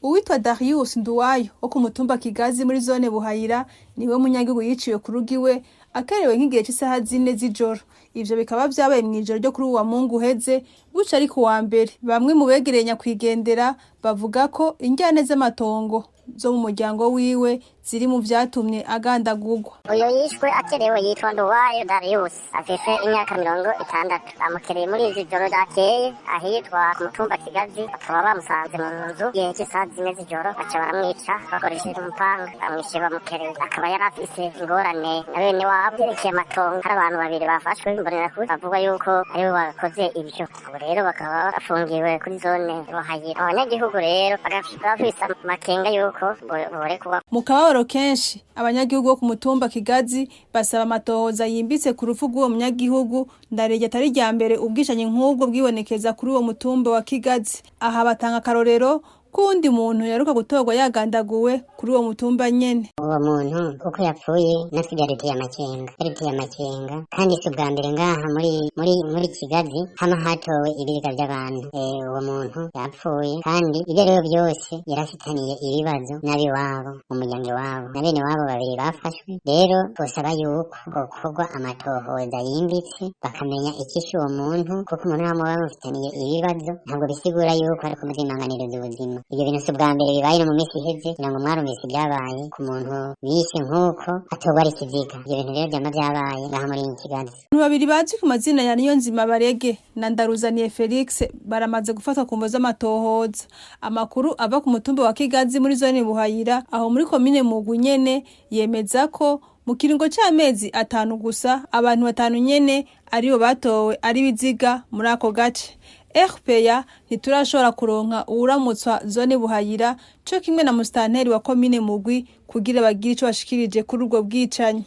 Uwitwa Darius Nduwayo wo ku mutumba Kigazi muri zone Buhayira niwe munyagihugu yiciwe ku rugo iwe akerewe nk'igihe c'isaha 4 z'ijoro. Ivyo bikaba vyabaye mw'ijoro ryo kuri uwa Mungu uheze buca ari ku wa mbere. Bamwe mu begereye nyakwigendera bavuga ko indyane z'amatongo zo mu muryango wiwe ziri mu vyatumye agandagurwa. Uyu yishwe akerewe yitwa Nduwayo Darius, afise imyaka 60. Bamukereye muri iri joro ryakeye ahitwa ku mutumba Kigazi, bakaba bamusanze mu nzu igihe c'isaha 4 z'ijoro, baca baramwica bakoresheje umupanga. Bamwishe bamukereye, akaba yari afise ingorane na bene wabo vyerekeye amatongo. Hari abantu babiri bafashwe imbonerakure bavuga yuko aribo bakoze ivyo. Ubu rero bakaba bafungiwe kuri zone Buhayira. Abanyagihugu rero bafise amakenga yuko borekurwa. Mu kababaro kenshi, abanyagihugu bo ku mutumba Kigazi basaba amatohoza yimbitse ku rupfu rw'uwo munyagihugu, ndarirya atari irya mbere ubwicanyi nk'ubwo bwibonekeza kuri uwo mutumba wa Kigazi. Aha batanga akarorero k'uwundi muntu yaheruka gutorwa yagandaguwe kuri uwo mutumba nyene. Uwo muntu uko yapfuye natwe byaduteye amakenga, byaduteye amakenga, kandi si ubwa mbere ngaha muri Kigazi hama hatowe ibiziga by'abantu. Uwo muntu yapfuye kandi ibyo ariho byose yarafitaniye ibibazo n'abiwabo mu muryango iwabo na bene wabo babiri bafashwe. Rero twosaba yuko hokorwa amatohoza yimbitse, bakamenya icishe uwo muntu, kuko umuntu hamwe bamufitaniye ibibazo ntabwo bisigura yuko ari kumuzimanganiriza ubuzima. Ibyo bintu si ubwa mbere bibaye. No mu minsi iheze kugira ngo mwarumvise ibyabaye ku muntu bishe nk'uko atorwa ari ikiziga. Ibyo bintu rero vyama vyabaye ngaha muri iyi Kigazi. Abantu babiri bazwi ku mazina ya Niyonzima Barege na Ndaruzaniye Felix baramaze gufatwa ku mvo z'amatohoza. Amakuru ava ku mutumba wa Kigazi muri zone Buhayira aho muri komine Mugwi nyene yemeza ko mu kiringo c'amezi 5 gusa abantu batanu nyene aribo batowe ari biziga muri ako gace. RPA ntiturashobora kuronka uwuramutswa zone Buhayira co kimwe na musitanteri wa komine Mugwi kugira bagire ico bashikirije kuri ubwo bwicanyi.